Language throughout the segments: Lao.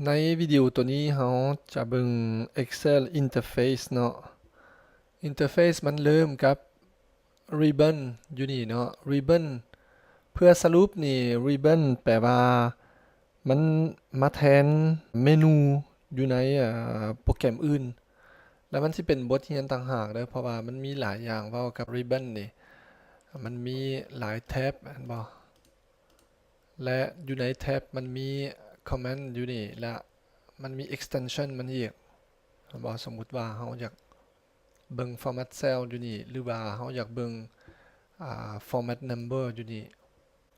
ໃນວິດີໂອໂຕນີ້ເຮົາຈະເບິ່ງ Excel Interface ເນາະ. Interface ມັນເລີ່ມກັບ Ribbon ຢູ່ນີ້ເນາະ. Ribbon ເພື່ອສະຫຼຸບນີ້ Ribbon ແປວ່າມັນມາແທນເມນູຢູ່ໃນ ເອີ ໂປຣແກຣມອື່ນ ແລ້ວມັນຊິເປັນບົດຮຽນຕ່າງຫາກເດີ້ ເພາະວ່າມັນມີຫຼາຍຢ່າງເວົ້າກັບ Ribbon ນີ້. ມັນມີຫຼາຍແທັບ ເຫັນບໍ່? ແລະ ຢູ່ໃນແທັບມັນມີ command ຢູ່ນີ້ ແລະ ມັນມີ extension ມັນອີກ ເຫັນບໍ່? ສົມມຸດວ່າເຮົາຢາກເບິ່ງ format cell ຢູ່ນີ້ ຫຼືວ່າເຮົາຢາກເບິ່ງ ອ່າ format number ຢູ່ນີ້.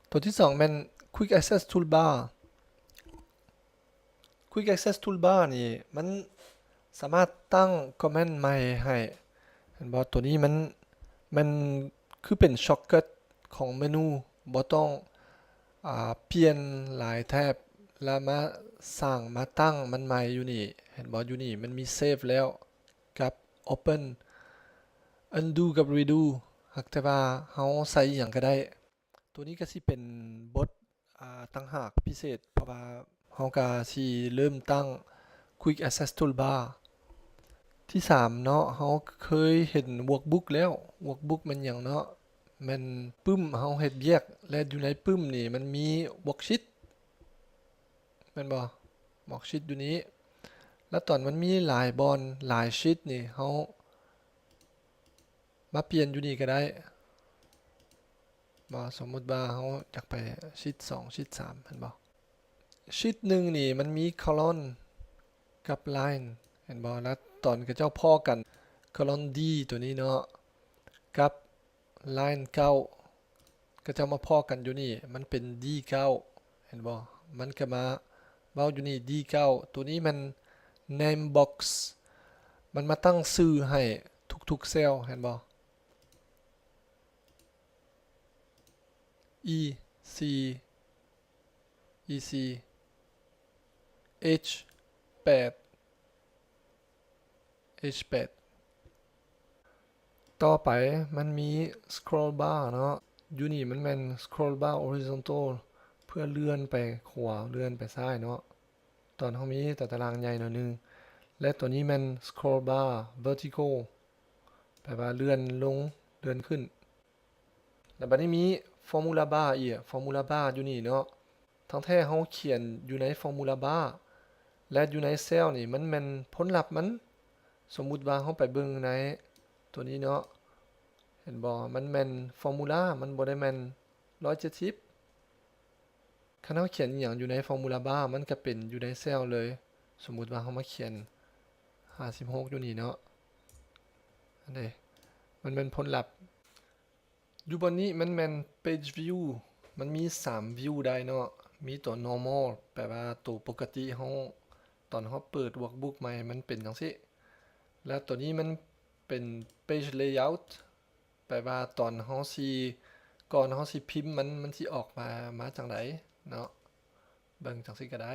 ໂຕທີສອງແມ່ນ Quick Access Toolbar. Quick Access Toolbar ນີ້ມັນສາມາດຕັ້ງ command ໃໝ່ໃຫ້ ເຫັນບໍ່? ໂຕນີ້ມັນ ມັນຄືເປັນ shortcut ຂອງເມນູ ບໍ່ຕ້ອງ ອ່າ ປ່ຽນຫຼາຍແທັບ ແລ້ວມາສ້າງ ມາຕັ້ງມັນໃໝ່ຢູ່ນີ້ ເຫັນບໍ່? ຢູ່ນີ້ມັນມີ save ແລ້ວ ກັບ open, undo ກັບ redo ຫາກແຕ່ວ່າເຮົາໃສ່ອີ່ຫຍັງກໍໄດ້. ໂຕນີ້ກໍຊິເປັນບົດ ອ່າ ຕ່າງຫາກພິເສດ ເພາະວ່າເຮົາກໍຊິເລີ່ມຕັ້ງ Quick Access Toolbar. ທີສາມເນາະ ເຮົາເຄີຍເຫັນ workbook ແລ້ວ. Workbook ແມ່ນຫຍັງເນາະ? ແມ່ນປຶ້ມເຮົາເຮັດວຽກ ແລະ ຢູ່ໃນປຶ້ມນີ້ມັນມີ worksheet ແມ່ນບໍ່? Worksheet ຢູ່ນີ້ ແລ້ວຕອນມັນມີຫຼາຍບ່ອນ ຫຼາຍ sheet ນີ້ ເຮົາມາປ່ຽນຢູ່ນີ້ກໍໄດ້. ບໍ່ ສົມມຸດວ່າເຮົາຢາກໄປ sheet ສອງ sheet ສາມ ແມ່ນບໍ່? Sheet ໜຶ່ງນີ້ມັນມີ column ກັບ line ເຫັນບໍ່? ແລ້ວຕອນເຂົາເຈົ້າພໍ້ກັນ column D ໂຕນີ້ເນາະ ກັບ line ເກົ້າ ເຂົາເຈົ້າມາພໍ້ກັນຢູ່ນີ້ ມັນເປັນ D ເກົ້າ ເຫັນບໍ່? ມັນກໍມາເວົ້າຢູ່ນີ້ D ເກົ້າ ໂຕນີ້ແມ່ນ name box ມັນມາຕັ້ງຊື່ໃຫ້ທຸກໆ cell ເຫັນບໍ່? E C E C H ແປດ H ແປດ. ຕໍ່ໄປມັນມີ scroll bar ເນາະ ຢູ່ນີ້ມັນແມ່ນ scroll bar horizontal ເພື່ອເລື່ອນໄປຂວາ ເລື່ອນໄປຊ້າຍເນາະ ຕອນເຮົາມີຕາຕະລາງໃຫຍ່ໜ້ອຍໜຶ່ງ ແລະ ຕົວນີ້ແມ່ນ scroll bar vertical ແປວ່າເລື່ອນລົງ ເລື່ອນຂຶ້ນ. ແລ້ວບັດນີ້ມີ formula bar ອີກ formula bar ຢູ່ນີ້ເນາະ ທັງແທ້ເຮົາຂຽນຢູ່ໃນ formula bar ແລະ ຢູ່ໃນ cell ນີ້ມັນແມ່ນຜົນລັບມັນ. ສົມມຸດວ່າເຮົາໄປເບິ່ງໃນຕົວນີ້ເນາະ ເຫັນບໍ່? ມັນແມ່ນ formula ມັນບໍ່ໄດ້ແມ່ນ ຮ້ອຍເຈັດສິບ. ຄັນເຮົາຂຽນອີ່ຫຍັງຢູ່ໃນ formula bar ມັນກະເປັນຢູ່ໃນ cell ເລີຍ. ສົມມຸດວ່າເຮົາມາຂຽນ ຫ້າສິບຫົກ ຢູ່ນີ້ເນາະ ອັນເດ ມັນແມ່ນຜົນລັບ. ຢູ່ບ່ອນນີ້ມັນແມ່ນ page view ມັນມີສາມ view ໄດ້ເນາະ ມີຕົວ normal ແປວ່າຕົວປົກກະຕິເຮົາ ຕອນເຮົາເປີດ workbook ໃໝ່ມັນເປັນຈັ່ງຊີ້ ແລ້ວຕົວນີ້ມັນເປັນ page layout ແປວ່າຕອນເຮົາຊິ ກ່ອນເຮົາຊິພິມມັນ ມັນຊິອອກມາ ມາຈັ່ງໃດເນາະ ເບິ່ງຈັ່ງຊີ້ກໍໄດ້.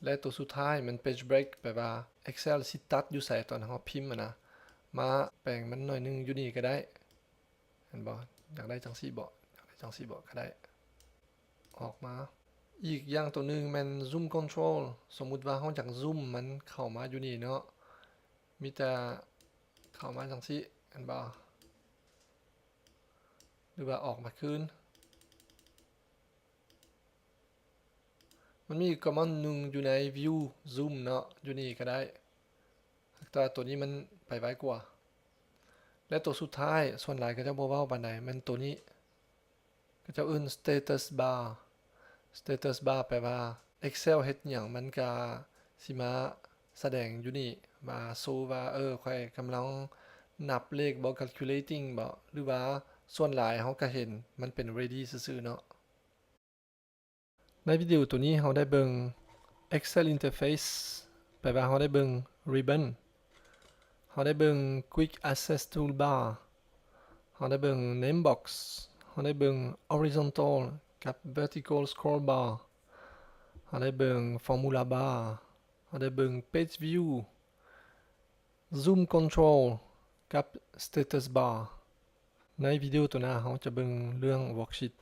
ແລະ ຕົວສຸດທ້າຍແມ່ນ page break ແປວ່າ Excel ຊິຕັດຢູ່ໃສຕອນເຮົາພິມຫັ້ນນະ ມາແປງມັນໜ້ອຍໜຶ່ງຢູ່ນີ້ກໍໄດ້ ເຫັນບໍ່? ຢາກໄດ້ຈັ່ງຊີ້ບໍ? ຢາກໄດ້ຈັ່ງຊີ້ບໍ? ກໍໄດ້ ອອກມາ. ອີກຢ່າງຕົວໜຶ່ງແມ່ນ zoom control ສົມມຸດວ່າເຮົາຢາກ zoom ມັນເຂົ້າມາຢູ່ນີ້ເນາະ ມີແຕ່ເຂົ້າມາຈັ່ງຊີ້ ເຫັນບໍ່? ຫຼືວ່າອອກມາຄືນ. ມັນມີ command ໜຶ່ງຢູ່ໃນ view zoom ເນາະ ຢູ່ນີ້ກໍໄດ້ ແຕ່ວ່າຕົວນີ້ມັນໄປໄວກວ່າ. ແລະ ຕົວສຸດທ້າຍ ສ່ວນຫຼາຍເຂົາເຈົ້າບໍ່ເວົ້າປານໃດ ແມ່ນຕົວນີ້ ເຂົາເຈົ້າເອີ້ນ status bar. Status bar ແປວ່າ Excel ເຮັດຫຍັງມັນກະຊິມາສະແດງຢູ່ນີ້ ມາໂຊວ່າ ເອີ ຂ້ອຍກຳລັງນັບເລກບໍ calculating ບໍ ຫຼືວ່າສ່ວນຫຼາຍເຮົາກະເຫັນມັນເປັນ ready ຊື່ໆ ເນາະ. ໃນວິດີໂອໂຕນີ້ເຮົາໄດ້ເບິ່ງ Excel Interface ແປວ່າເຮົາໄດ້ເບິ່ງ Ribbon, ເຮົາໄດ້ເບິ່ງ Quick Access Toolbar, ເຮົາໄດ້ເບິ່ງ Name Box, ເຮົາໄດ້ເບິ່ງ Horizontal ກັບ Vertical Scroll Bar, ເຮົາໄດ້ເບິ່ງ Formula Bar, ເຮົາໄດ້ເບິ່ງ Page View, Zoom Control ກັບ Status Bar. ໃນວິດີໂອໂຕໜ້າເຮົາຈະເບິ່ງເລື່ອງ Worksheet.